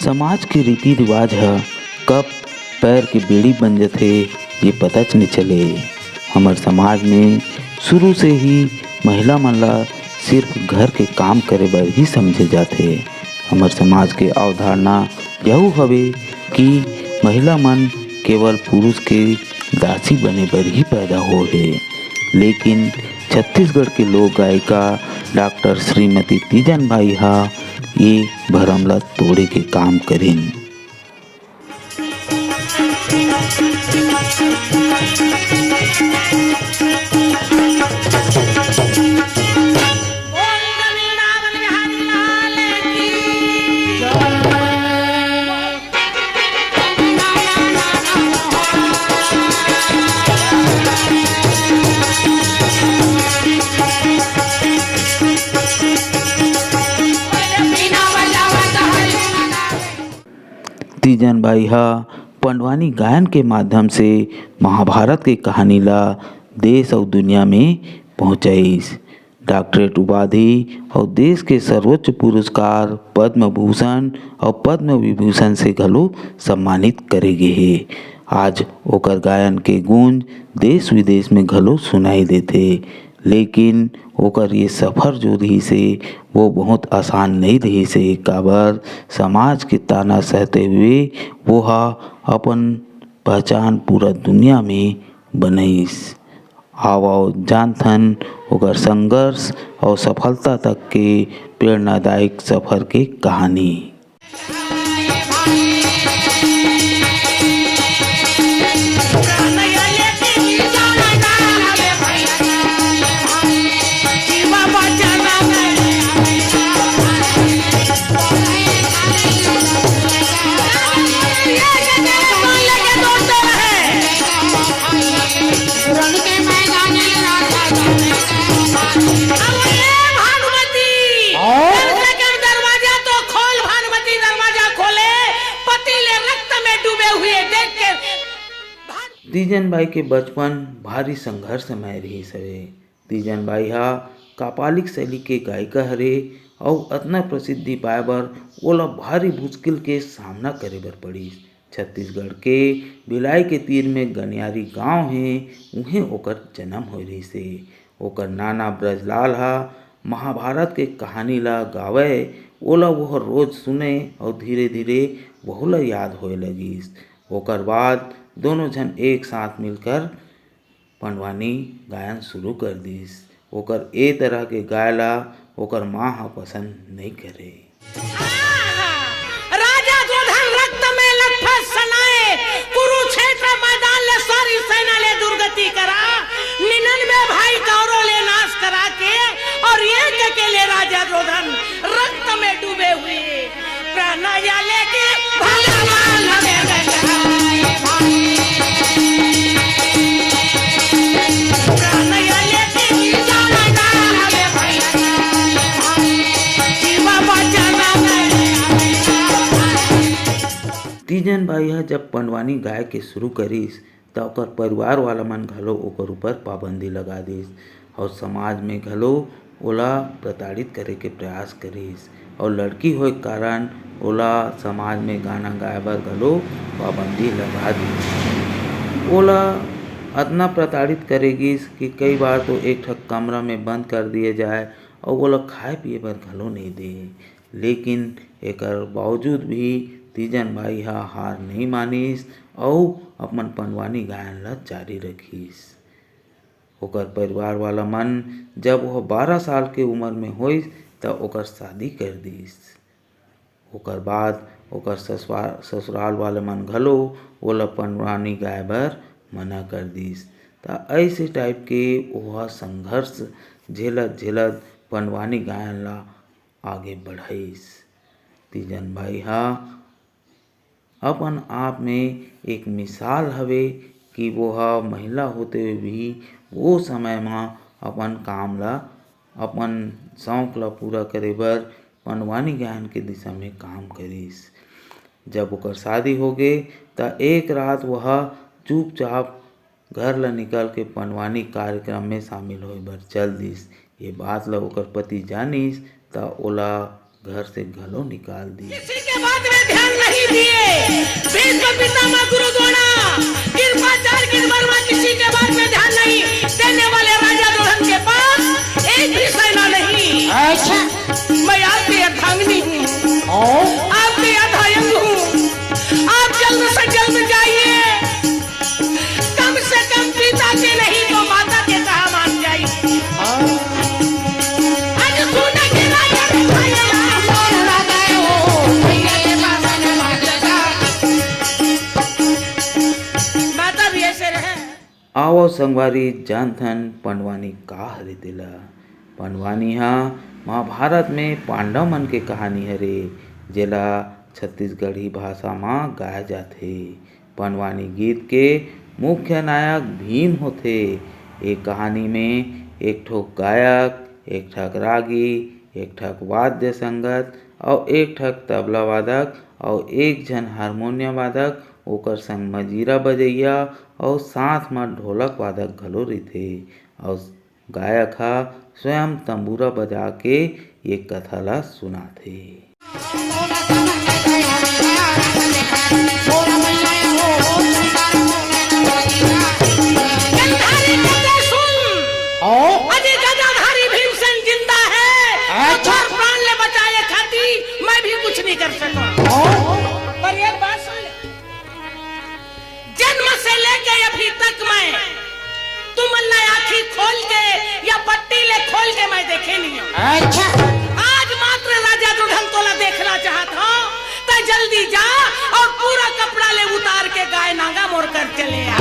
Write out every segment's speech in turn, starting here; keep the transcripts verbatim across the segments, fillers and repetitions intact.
समाज के रीति रिवाज ह कब पैर के बेड़ी बन जथे, ये पताच नइ चले। हमर समाज में शुरू से ही महिला मन ला सिर्फ घर के काम करे बर ही समझे जाथे। हमर समाज के अवधारणा यहू हवे कि महिला मन केवल पुरुष के दासी बने बर ही पैदा होए हे। लेकिन छत्तीसगढ़ के लोक गायिका डॉक्टर श्रीमती तीजन बाई ह ये भरम ला तोड़े के काम करिन। तीजन बाई ह पंडवानी गायन के माध्यम से महाभारत के कहानी ला देश अउ दुनिया में पहुंचाइस। डॉक्टरेट उपाधि अउ देश के सर्वोच्च पुरस्कार पद्म भूषण अउ पद्म विभूषण से घलो सम्मानित करे गे हे। आज ओकर गायन के गूंज देश विदेश में घलो सुनाई देथे। लेकिन ओकर ये सफर जो रहिस हे, वो बहुत आसान नइ रहिस हे, काबर समाज के ताना सहते हुए वो ह अपन पहचान पूरा दुनिया में बनइस। आवव जानथन ओकर संघर्ष अउ सफलता तक के प्रेरणादायक सफर के कहानी। दरवाजा तो खोल भानुमति, दरवाजा खोले, पति ले रक्त में डूबे हुए देख के। तीजन बाई के बचपन भारी संघर्षमय रहिस हवे। तीजन बाई ह कापालिक शैली के गायिका हरे अउ अतना प्रसिद्धि पाए बर ओला भारी मुश्किल के सामना करे बर पड़िस। छत्तीसगढ़ के भिलाई के तीर में गनियारी गांव हे, उहें ओकर जन्म होए रहिस हे। ओकर नाना ब्रजलाल ह महाभारत के कहानी ला गावय, ओला वह रोज सुने अउ धीरे-धीरे वहू ला याद होए लगिस। ओकर बाद दोनों झन एक साथ मिलकर पंडवानी गायन शुरू कर दिस। ओकर ए तरह के गाय ला ओकर माँ ह पसंद नइ करे। राजा दुर्योधन रक्त में लथपथ सनाए, कुरुक्षेत्र मैदान ले सारी सेना ले दुर्गति करा, निन्यानवे भाई कौरव ले नाश करा के, और एक अकेले राजा दुर्योधन रक्त में डूबे हुए, प्राण या लेके भगवान में गंगा। तीजन बाई ह जब पंडवानी गाय के शुरू करिस, त ओकर परिवार वाला मन घलो ओकर ऊपर पाबंदी लगा दिस अउ समाज में घलो ओला प्रताड़ित करे के प्रयास करिस अउ लड़की होए के कारण ओला समाज में गाना गाए बर घलो पाबंदी लगा दिस। ओला अतना प्रताड़ित करे गिस कि कई बार तो एक ठक कमरा में बंद कर दिए जाए अउ ओला खाए पिए बर घलो नइ दे। लेकिन एकर बावजूद भी तीजन बाई ह हार नइ मानिस अउ अपन पंडवानी गायन ल जारी रखिस। ओकर परिवार वाला मन जब वह बारह साल के उमर में होइस, त ओकर शादी कर दिस। ओकर बाद ओकर ससुरा-, ससुराल वाले मन घलो ओला पंडवानी गाए बर मना कर दिस। त ऐसे टाइप के ओह संघर्ष झेलत-झेलत पंडवानी गायन ला आगे बढ़ाइस। तीजन बाई ह अपन आप में एक मिसाल हवे कि वो ह महिला होते हुए भी वो समय म अपन काम ला, अपन शौक ला पूरा करे बर पंडवानी गायन के दिशा में काम करिस। जब ओकर शादी हो गे, त एक रात वह चुपचाप घर ल निकल के पंडवानी कार्यक्रम में शामिल होए बर चल दिस। ये बात ल ओकर पति जानिस, त ओला घर से घलो निकाल दिस। किसी के बात में ध्यान नहीं दिए। भीष्म पितामह गुरु द्रोणा, कृपाचार्य गिरवर्मा किसी के बात में ध्यान नहीं देने वाले राजा दुर्योधन के पास एक भी सेना नहीं। अच्छा। मैं आपकी अर्धांगिनी हूँ, ओ। आपकी अर्धांगिनी हूँ। आप जल्द से जल्द जाइए। कम से कम पिता के नहीं तो माता के कहा मान जाइए। आज सुन के राजा ने भाई माता भी ऐसे रहे। आवव संगवारी, जानथन पंडवानी का हरे तेला। पंडवानी ह महाभारत में पांडव मन के कहानी हरे, जेला छत्तीसगढ़ी भाषा म गाए जाथे। पंडवानी गीत के मुख्य नायक भीम होथे। ए कहानी में एक ठो गायक, एक ठक रागी, एक ठक वाद्य संगत अउ एक ठक तबला वादक अउ एक झन हारमोनियम वादक, ओकर संग मजीरा बजइया अउ साथ म ढोलक वादक घलो रहिथे। अउ गायक ह स्वयं तंबूरा बजा के ये कथा ला सुनाथे। गंधारी कहते, सुन, अरे गदाधारी भीमसेन जिंदा है, अच्छा। और प्राण ले बचाए खाती मैं भी कुछ नहीं कर सका। पर एक बात सुन ले, जन्म से लेके अभी तक मैं तुमन ला आँखी खोल के या पट्टी ले खोल के मैं देखे नहीं हूँ। अच्छा। आज मात्र राजा दुर्योधन तोला देखना चाहत हूँ, तो जल्दी जा और पूरा कपड़ा ले उतार के गाय नांगा मोर कर चले आ।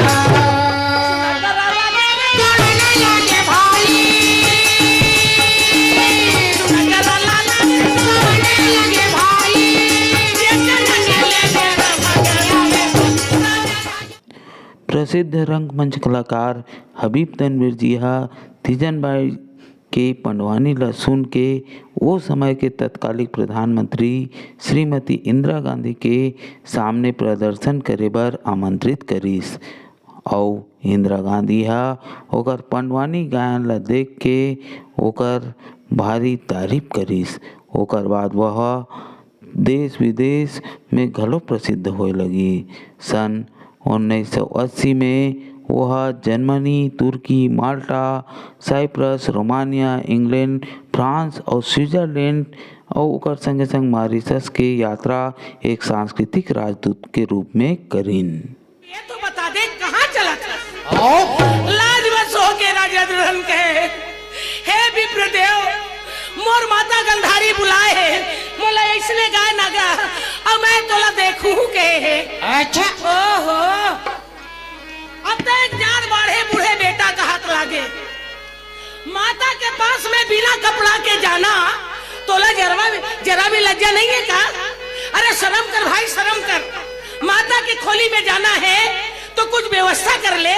प्रसिद्ध रंगमंच कलाकार हबीब तनवीर जी ह तीजन बाई के पंडवानी ल सुन के ओ समय के तत्कालिक प्रधानमंत्री श्रीमती इंदिरा गांधी के सामने प्रदर्शन करे बर आमंत्रित करिस। अउ इंदिरा गांधी ह ओकर पंडवानी गायन ल देख के ओकर भारी तारीफ करिस। ओकर बाद वह देश विदेश में घलो प्रसिद्ध होए लगी। सन उन्नीस सौ अस्सी में वह जर्मनी, तुर्की, माल्टा, साइप्रस, रोमानिया, इंग्लैंड, फ्रांस अउ स्विट्जरलैंड अउ ओकर संगे संग मॉरिशस के यात्रा एक सांस्कृतिक राजदूत के रूप में करिन। ये तो बता दे, कहाँ चला था? लाज बस हो के राजा दुर्योधन कहे, हे विप्रदेव, मोर माता गंधारी बुलाए हे, मोला ऐसने गाय ना गा, अब मैं तोला देखूं कहे हे। अच्छा। ओहो, अब तो एक जान बाढ़े बूढ़े बेटा का हाथ लागे। माता के पास में बिना कपड़ा के जाना, तोला जरा, जरा भी लज्जा नहीं है का? अरे शर्म कर भाई, शर्म कर। माता की खोली में जाना है तो कुछ व्यवस्था कर ले।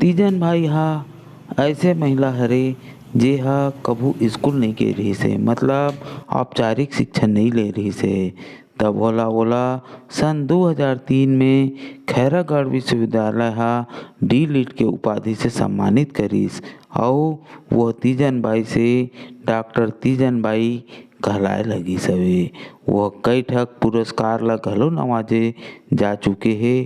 तीजन बाई हा ऐसे महिला हरे, जे हा कभू स्कूल नहीं गे रहिस हे, मतलब औपचारिक शिक्षा नहीं ले रहिस हे। तब ओला, ओला सन दू हजार तीन में खैरागढ़ विश्वविद्यालय हा डी लिट के उपाधि से सम्मानित करिस, अउ वो तीजन बाई से डॉक्टर तीजन बाई कहलाए लगिस हवे। वो कई ठक पुरस्कार ला घलो नवाजे जा चुके हे,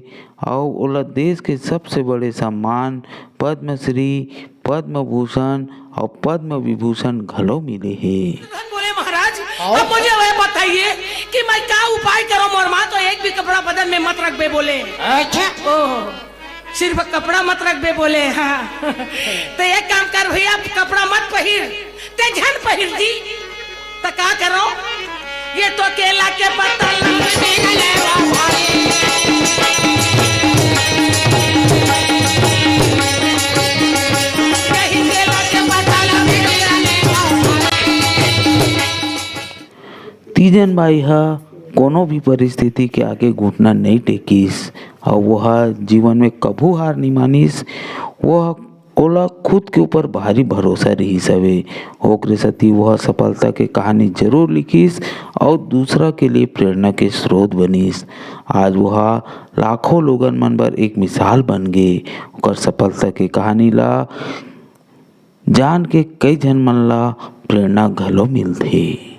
अउ ओला देश के सबसे बड़े सम्मान पद्मश्री, पद्म भूषण अउ पद्म विभूषण घलो मिले हे। धन बोले महाराज, आओ। अब मुझे वह बताइए कि मैं क्या उपाय करूं, मोर माँ तो एक भी कपड़ा बदन में मत रखबे बोले। अच्छा। ओह, सिर्फ कपड़ा मत रखबे बोले। हाँ। तो एक काम कर भैया, कपड़ा मत पहिर, ते झन पहिर जी। त का करो, ये तो केला के पत्ता तीजन बाई ह कोनो भी परिस्थिति के आगे घुटना नइ टेकिस, अउ वो ह जीवन में कभू हार नइ मानिस। वो ह ओला खुद के ऊपर भारी भरोसा रिहिस हवे। ओकरे सेती वो ह सफलता के कहानी जरूर लिखिस अउ दूसरा के लिए प्रेरणा के स्रोत बनिस। आज वो ह लाखों लोगन मन बर एक मिसाल बन गे। ओकर सफलता के कहानी ला जान के कई झन मन ला प्रेरणा घलो मिलथे।